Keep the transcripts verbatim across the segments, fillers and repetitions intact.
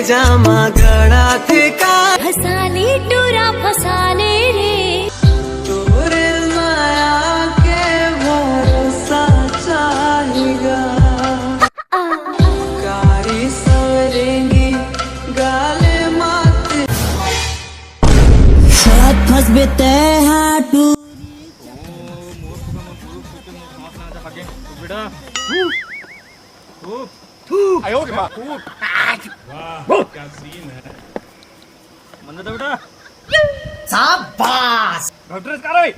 जामा गड़ा थे का फसाले टूरा फसाले रे। तोरे माया के भरोसा चाहेगा। कारी सवरेंगी गाले माते। साथ फंसबे तै हाटू। वाह, क्या सीन है। मन्नत है बेटा। शाबाश। डॉक्टर का रे?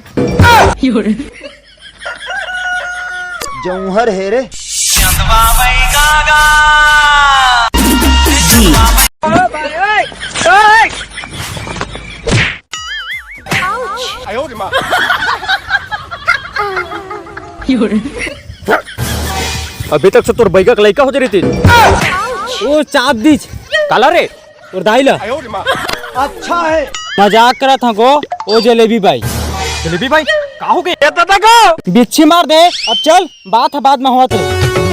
जौहर है रे। अभी तक से तोर बैगा के लइका होते रहितिस। ओ चाप दीच। काला रे? तोर दाई ला। अच्छा है। मजाक करत हंव गो। ओ जलेबी बाई। जलेबी बाई, का हो गे? बिच्छी मार दे। अब चल, बात ह बाद में होत हे।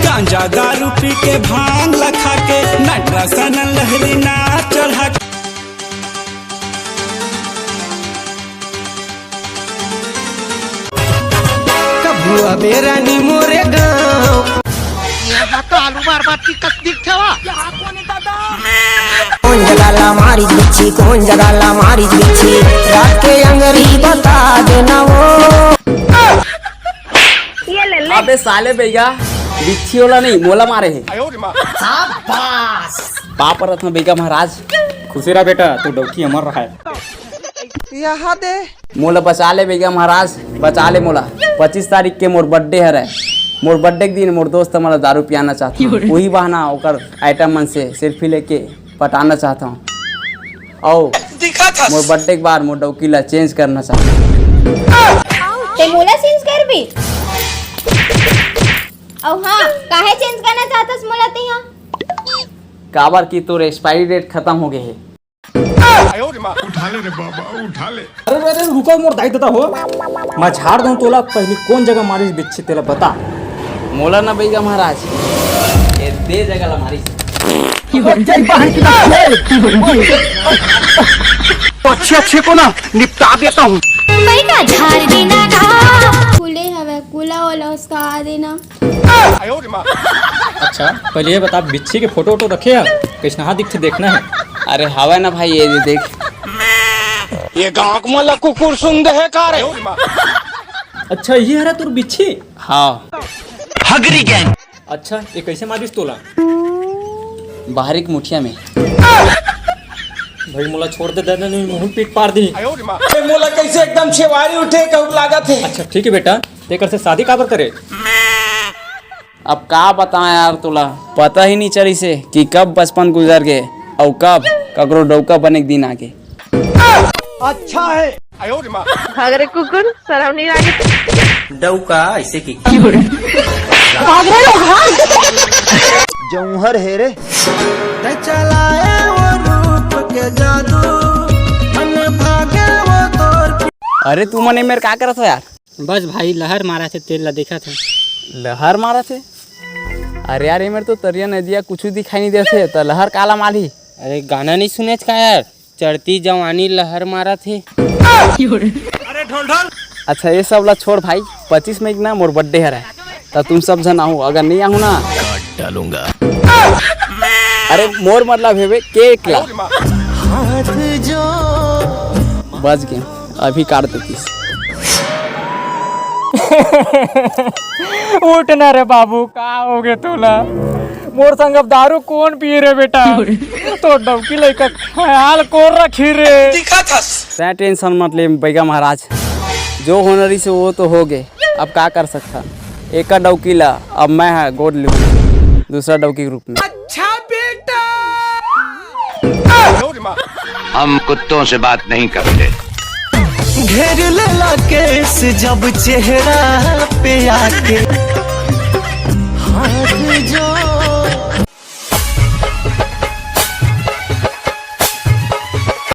गांजा दारू पी के भांग ला खा के नटरासन लहरी ना चढ़ा के। कभुआ बेरानी मोरे गाँव। यहाँ तो आलू मार बात की कस दिख ठेवा। कौन जगह ला मारी बिच्छी, कौन जगह ला मारी बिच्छी, रात के अंगरी बता देना वो। ये ले ले। अबे साले बैगा, बिच्छी वाला नहीं, मोला मारे हे। शाबाश। पाप रत्न बैगा महाराज। खुशी रहा बेटा, तू डौकी अमर रहा है। यहाँ दे। मोला बचा ले बैगा महाराज, बचा ले मोला। पच्चीस तारीख के मोर बर्थडे हरय। मोर बर्थडे के दिन मोर दोस्त मन ला दारू पियाना चाहत हूँ। वही बहाना ओकर आइटम मन से सेल्फी लेके पटाना चाहत हूँ। अउ मोर बर्थडे के बाद मोर डौकी ला चेंज करना चाहत हूँ। ते मोला चेंज करबे? अउ हाँ, काहे चेंज करना चाहतस मोला तेहा? काबर कि तोर एक्सपायरी डेट खत्म हो गए हे। उठा ले रे बाबा, उठा ले। अरे, अरे, रुको, मोर दाई ददा हो। मैं झाड़ दूं तोला, पहली कौन जगह मारिस बिच्छी तेला बता। मोला ना बैगा महाराज, ये दे जगह ला मारिस। अच्छे अच्छे को ना निपटा देता हूँ। बैगा झाड़ देना का। कुले हवे, कुला ओला उसका आ देना। अच्छा, पहले ये बता, बिच्छी के फोटो वोटो रखे हैं? कैसनहा दिखथे, देखना है। अरे हवय ना भाई, ये दे देख। ये गाँव के मोला कुकुर सुन दे है का रे? अच्छा, ये हरा तोर बिच्छी? हाँ। हगरी गैंग। अच्छा, ये कैसे मारिस तोला? बाहरी के मुठिया में। भाई मोला छोड़ दे, दे, दे, नहीं, मुंह पीट पार दी। ए, मोला कैसे एकदम छेवारी उठे कहूँ लागत है। अच्छा, ठीक है बेटा, तेकर से शादी काबर करे? अब का बताएं यार तोला, पता ही नहीं चलिस हे कि कब बचपन गुजर गे अउ कब ककरो डौका बने के दिन आगे। अच्छा है। भाग रे कुकुर, शर्म नहीं लागे? डौका ऐसे की। जौहर है रे। चलाए वो रूप के जादू, मन भागे वो तोर। अरे तू मन ए मेर का करत हो यार? बस भाई, लहर मारत हे, तेला देखत हंव। लहर मारत हे? अरे यार, ए मेर तो तरिया नदिया कुछु दिखाई नहीं देत हे, त लहर काला मारही? अरे गाना नहीं सुनेच का यार, चढ़ती जवानी लहर मारत हे। अरे ढोल ढोल। अच्छा, ये सब ला छोड़ भाई, पच्चीस मई के ना मोर बर्थडे हरय, त तुम सब झन आहू, अगर नहीं आहू ना काट डालूंगा। अरे मोर मतलब हेवे केक ला। हाथ जो बच गए। अभी काट देतिस। उठ ना रे बाबू, का हो गे तोला? मोर संग अब दारू कौन पिए रे बेटा? तोर डौकी लइका ख्याल कोन रखही रे? तैं टेंशन मत ले बैगा महाराज, जो होना रहिस हे वो तो हो गे, अब का कर सकथन? एकर डौकी ला अब मैं हा गोद लूँ दूसरा डौकी के रूप में। अच्छा बेटा। हम कुत्तों से बात नहीं करते। घेर लेला केस जब चेहरा पे आके। हाथ जो